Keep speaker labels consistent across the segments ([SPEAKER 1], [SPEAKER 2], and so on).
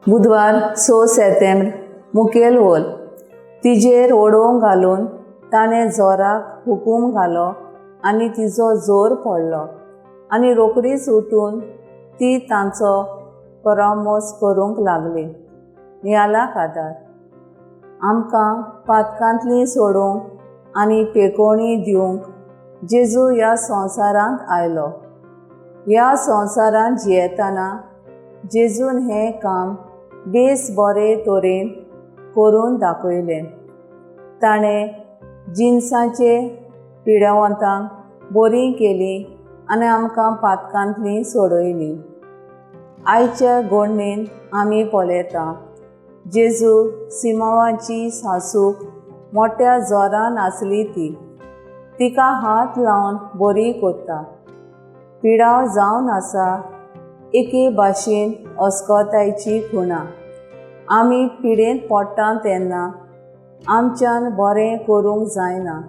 [SPEAKER 1] बुधवार 6 सेतेंब्र मुखेल ओल तिजेर ओडोवंक घालून ताणें जोराक हुकूम घालो आनी तिजो जोर पडलो आनी रोखडीच उठून ती तांचो परामोस करूंक लागली. नियालाक आदार आमकां पातकांतली सोडूंक आनी पेकोणी दिवंक जेजू ह्या संवसारांत आयलो. ह्या संवसारांत जियेतना जेजून हें काम बेस बरे तरेन करून दाखयलें. ताणें जिनसाचे पिडेवंतांक बरीं केलीं आनी आमकां पातकांतलीं सोडयलीं. आयच्या गोडणेन आमी पळयता जेजू सिमांवाची सासूक मोट्या जोरान आसली ती तिका हात लावन बरी करता. पिडाव जावन आसा एके भाशेन अस्कतायची खुणा. आमी पिडेंत पडटा तेन्ना आमच्यान बरें करूंक जायना,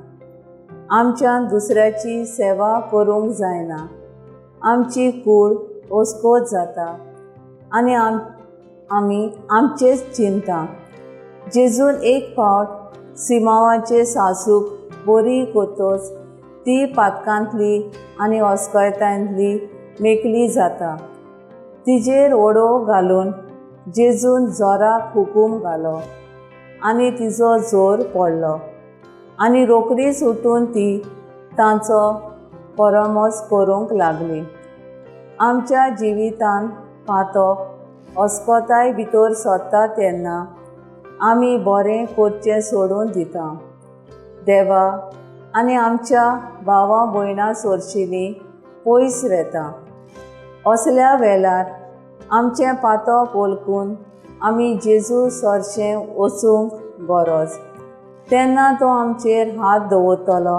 [SPEAKER 1] आमच्यान दुसऱ्याची सेवा करूंक जायना, आमची कूड अस्कोत जाता आनी आमी आमचेच चिंता. जेजून एक फावट सिमांवाचे सासूक बरी करतच ती पातकांतली आनी अस्कतांतली मेकली जाता. तिजेर ओडो घालून जेजून जोराक हुकूम घालो आनी तिजो जोर पडलो आनी रोखडीच उठून ती तांचो परामोस करूंक लागली. आमच्या जिवितांत पातक अस्कताय भितर सरता तेन्ना आमी बरें करचें सोडून दिता. देवा आनी आमच्या भावा भयणां सोरशिलीं पयस वेता. असल्या वेळार आमचें पातक वळखून आमी जेजू सरशें वचूंक गरज. तेन्ना तो आमचेर हात दवरतलो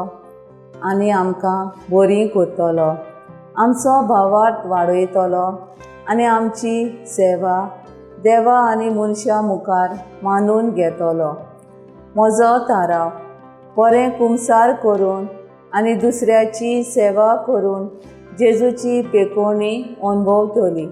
[SPEAKER 1] आनी आमकां बरी करतलो, आमचो भावार्थ वाडयतलो आनी आमची सेवा देवा आनी मनशां मुखार मानून घेतलो. म्हजो थाराव बरें कुमसार करून आनी दुसऱ्याची सेवा करून जेजूची पेकोवणी अणभवतली.